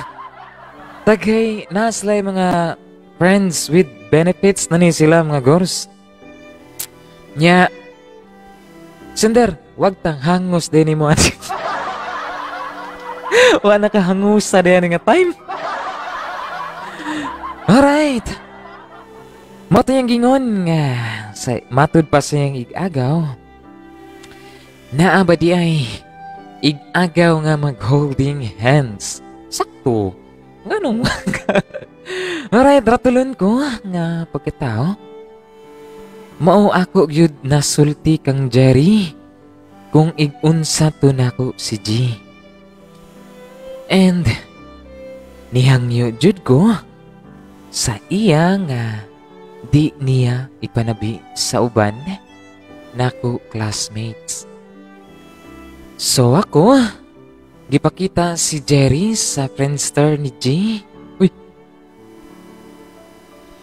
Tagay naslay mga friends with benefits na ni sila mga girls. Nya sender, wag tang hangos din mo ani. Wa nakahangusa din nga time. Alright. Mao to iyang gingon nga sa matud pa sa iyang ig-agaw. Naa ba di ay ig-agaw nga mag-holding hands? Sakto. Nganong? Alright, ratulon ko nga pagkatao. Mao ako gyud nasulti kang Jerry kung ig-unsa to nako si G. And nihangyo jud ko sa iya nga di niya ipanabi sa uban nako classmates. So ako, gipakita si Jerry sa Friendster ni G. Uy!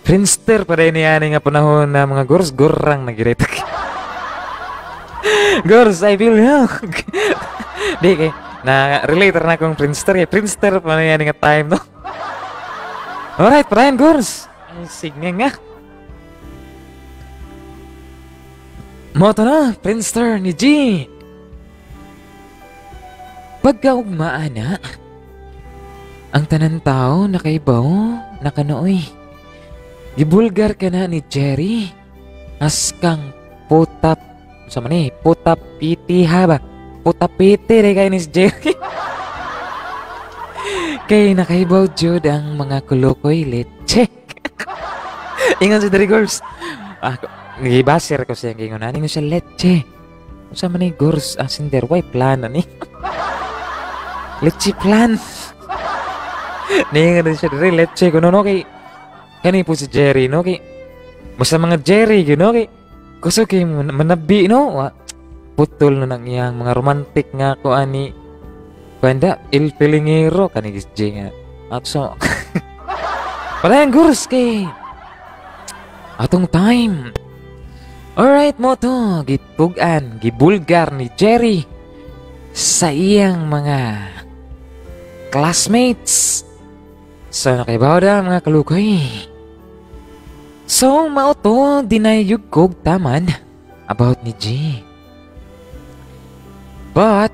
Friendster pa rin niya nga panahon na mga gurs, gurang nagirita. Gurs, I feel you. Di kay, na relate na akong Friendster. Kay Friendster pa niya nga time, no? Alright, Brian Gurs. Ay, sige nga. Moto na, Friendster ni G. Pagkaugma ana, ang tanan tao nakaibaw, nakanooy. Gibulgar ka na ni Jerry, askang putap, sa man eh, putap piti ha ba? Putap piti rin kayo ni Jerry. Kay nakaibaw jud ang mga kulukoy leche. Ingon si Jerry Girls. Ako, gibasir ko siya gingon. Ingon siya leche. Sa man eh, girls, sinder, why plana ni? Leche plan. Ningon siya diri leche kuno no kay kani po si Jerry no kay basta mga Jerry gyud no kay kusog kay manabi no. Putol no nang iyang mga romantic nga ko ani kuanda il pilingero kani J nga. At so palayan gurs kay atong time. Alright mo to gitug-an gibulgar ni Jerry sa iyang mga classmates. So nakaibaw da mga kalukoy. So mao to dinayog kog taman about ni G. But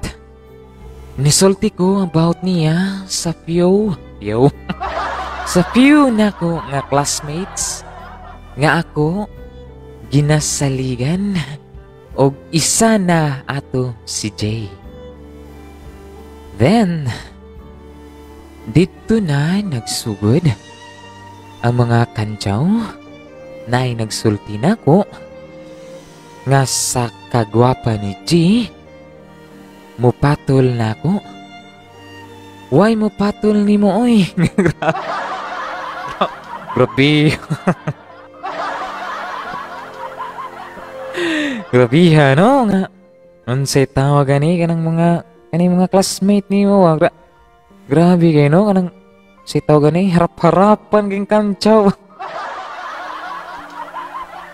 nisulti ko about niya sa few sa few nako nga classmates nga ako ginasaligan og isa na ato si Jay. Then dito na nagsugod ang mga kantsaw na nagsulti na ko nga sa kagwapa ni G mupatol na ako. Why mupatol ni mo oy? Grabe. Grabe ha no nga unsay tawag gani kanang mga kani mga classmate nimo wa. Grabe kayo no kanang say tawag gani harap-harapan ging kantsaw.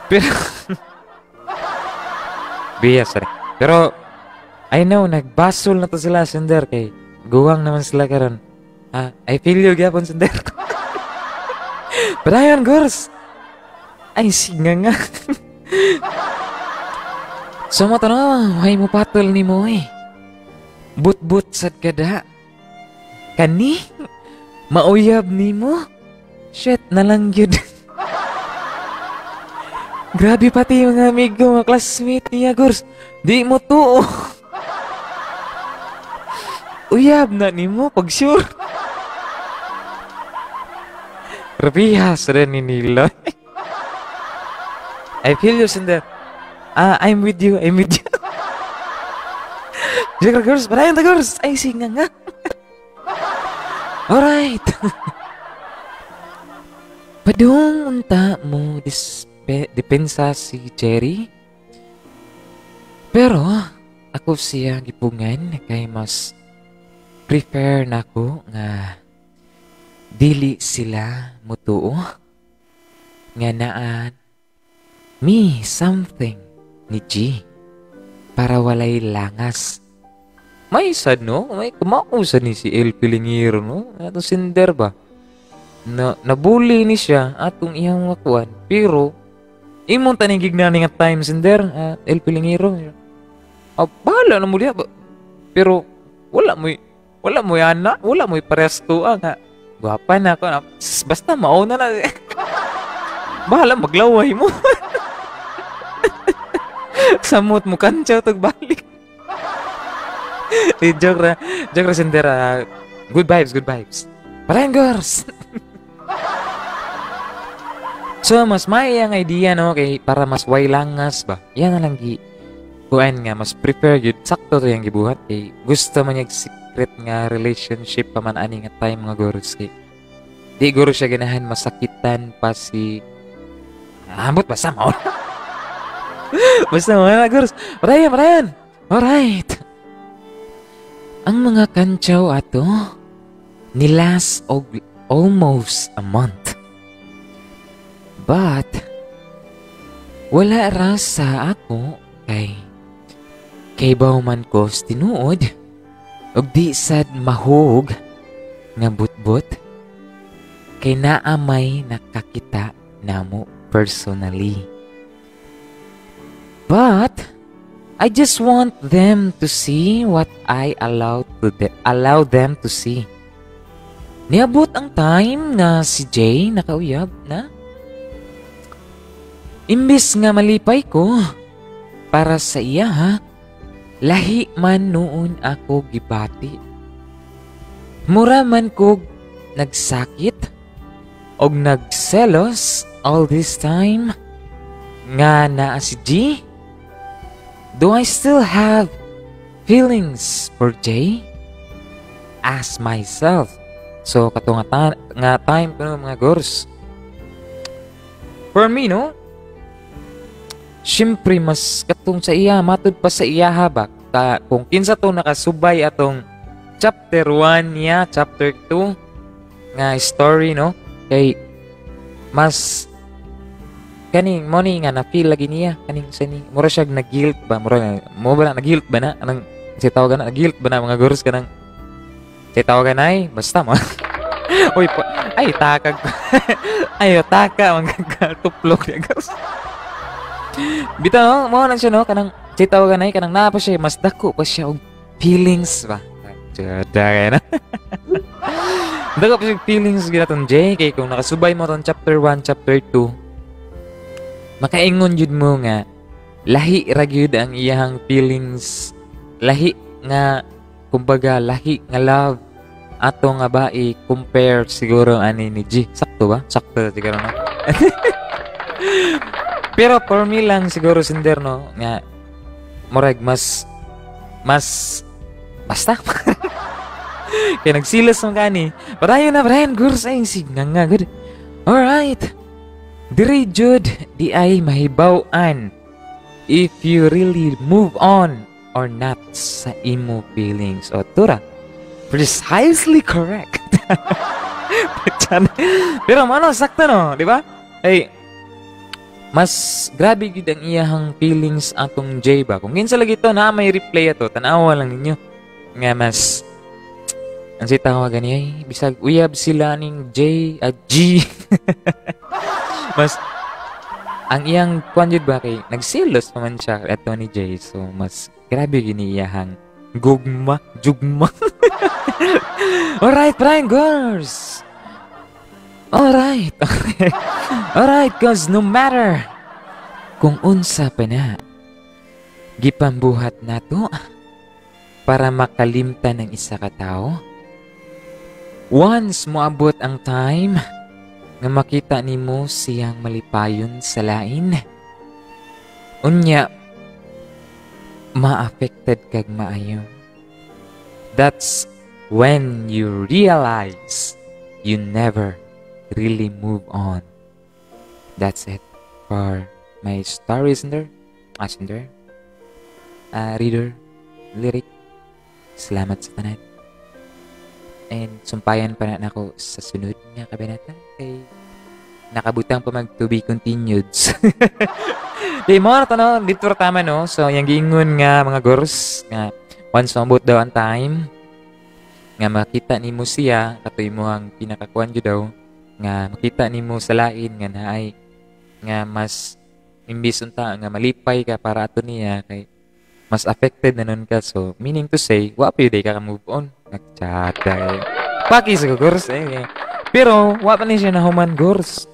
Pero bias sorry. Pero I know nagbasol na to sila sender kay guwang naman sila karon. Ah, I feel you gyapon sender. Pero ayon girls. Ay sige nga. So mo to no, way mo patol ni mo eh. But-but sad kada. Kani mauyab nimo. Shit na lang gyud. Grabe pati mga amigo, mga classmate niya girls. Di mo tuo. Uyab na nimo pag sure. Rabihas rin ni nila. I feel you, Sender. Ah, I'm with you, I'm with you. Jigger girls, padayon ta girls. Ay, sige nga. Alright. Padung unta mo depensa si Jerry. Pero ako siya gipungan kay mas prefer nako nga dili sila mutuo nga naa me something ni G para walay langas. May sad no, may kumausa ni si El Pilingiro no, atong sinder ba na nabuli ni siya atong iyang makuan pero imong taning gignani nga time sinder El Pilingiro. Ah, bahala na mo diha pero wala mo ana, wala mo parehas tuwa nga gwapa na ako na, basta mauna na. Bahala maglaway mo. Samot mo kantsaw tag balik. Di, joke ra sender. Good vibes, good vibes. Patayon, girls. So, mas may ang idea, no, kay para mas way langas ba. Yan na lang gi kuan nga mas prefer gyud, sakto to yung gibuhat kay gusto man niya secret nga relationship pa man ani nga time, mga girls, kay di guro siya ganahan masakitan pa si ambot, basta mao basta mga girls. Patayon, patayon. Alright, ang mga kantsaw ato ni-last og almost a month, but wala ra sa ako kay kaybaw man ko sa tinuod ug di sad mahug nga butbut kay naa may nakakita namo personally. But I just want them to see what I allow them to see. Niabot ang time na si Jay nakauyab na. Imbis nga malipay ko para sa iya ha, lahi man nuon ako gibati. Mura man kog nagsakit og nagselos all this time nga naa si G. Do I still have feelings for Jay? Ask myself. So, kato nga time ko no, mga girls. For me, no? Siyempre, mas katong sa iya, matud pa sa iya ba? Ta, kung kinsa to nakasubay atong chapter 1 niya, chapter 2 nga story, no? Kay, mas kaning mo ni nga na feel lagi niya kaning sa ni mura siya na guilt ba, mura mo ba na guilt ba na anang si tawagan na guilt ba na, mga girls, kanang si tawagan ay basta mo. Uy pa, ay takag ay taka mga tuplok ya, girls. Bitaw mo na siya, no, kanang si tawagan ay kanang naa pa siya, mas dako pa siya og feelings ba. Tsada na dako pa siya feelings ginatong Jay, kay kung nakasubay mo tong chapter 1, chapter 2, makaingon jud mo nga lahi ra gyud ang iyahang feelings, lahi nga kumbaga lahi nga love ato nga bae compare siguro ani ni G. Sakto ba? Sakto siguro, no? Pero for me lang siguro, sinder, no, nga murag mas mas basta kay nagsilos mo kani. Padayon na, Brian girls, ay sig nga good. Alright. Diri jud di ay mahibaw-an if you really move on or not sa imo feelings. O tura. Precisely correct. Pero mano sakto, no, di ba? Ay mas grabe gid ang iyahang feelings atong J ba. Kung kinsa lagi to na may replay ato, tan-awa lang ninyo nga mas ang si tawagan niya ay bisag uyab sila ning J at G. Mas ang iyang kwan jud ba kay nagselos pa man siya ato ni Jay, so mas grabe gini iyahang gugma jugma. Alright, Brian girls. Alright. Alright, 'cause no matter kung unsa pa na gipambuhat nato para makalimtan ng isa ka tawo, once moabot ang time nga makita nimo siyang malipayon sa lain, unya ma-affected kag maayo. That's when you realize you never really move on. That's it for my story, sender, sender, reader, lyric. Salamat sa tanan. And sumpayan pa na nako sa sunod nga kabanata kay nakabutang pa mag to be continued. Di mo na to, no, dito ra tama, no. So yang giingon nga mga girls nga once maabot daw ang time nga makita nimo siya, katoy mo ang pinakakuan jud daw nga makita nimo sa lain nga naay nga mas imbis unta nga malipay ka para ato niya kay mas affected na nun ka, so meaning to say wa pa yun ka move on. Nagchat kay paki sa girls eh. Pero wa pa ni siya nahuman, girls.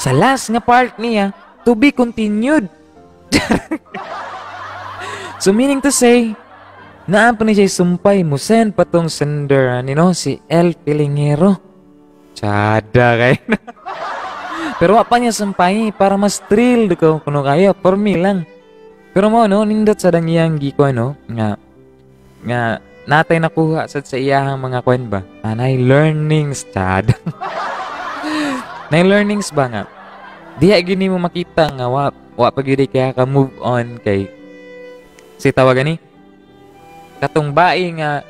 Sa last nga part niya, to be continued. So meaning to say, naa pa ni siya sumpay, mo send pa tong sender ani, no, si El Pilingero. Tsada kay na. Pero wa pa niya sumpay para mas thrilled ko kuno kayo, for me lang. Pero mo no, nindot sa dang iyang giko, no, nga nga natay nakuha sad sa iyahang mga kwan ba. Anay learnings, chad. Nay learnings ba nga. Diha gini mo makita nga wa wa pa gyud kaya ka move on kay si tawagan ni katong bae nga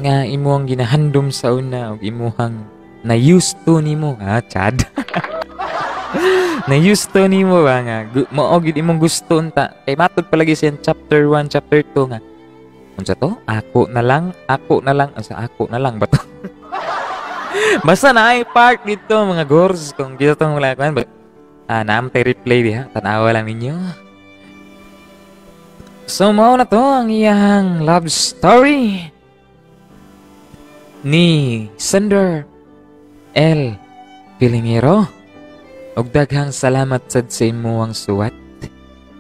nga imuhang ginahandom sa una ug imuhang na used to nimo, ah, chad, na used to nimo ba nga mao gid imong gusto unta kay matud palagi siya chapter 1, chapter 2 nga unsa to, ako na lang, ako na lang, sa ako na lang ba to. Basta na ay part dito, mga gors, kung dito tong wala kan ah, naam tay replay diha, tan-awa lang ninyo. So mao na to ang iyang love story ni Sender L. Pilingero. Ug daghang salamat sad sa imuhang suwat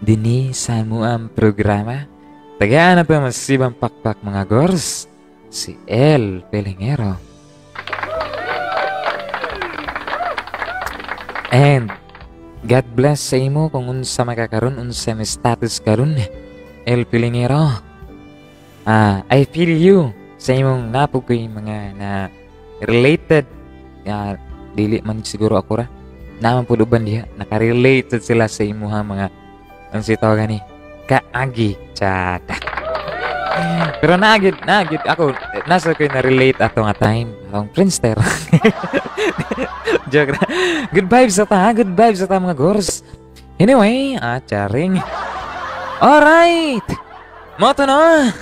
dinhi sa amuang programa. Tagaan na pa masibang pakpak, mga gors, si El Pilingero. And God bless sa imo kung unsa makakaron, unsa may status karon, El Pilingero. Ah, I feel you sa imong napukoy mga na related. Ah, dili man siguro ako ra. Naman pud uban diha nakarelate sad sila sa imuha mga ang si gani kaagi, chat. Pero naagid naagid ako nasa ko na relate ato nga time atong Friendster. Joke na. Good vibes sa ta, good vibes sa ta, mga gors. Anyway, ah, charing. Alright. Mo to no.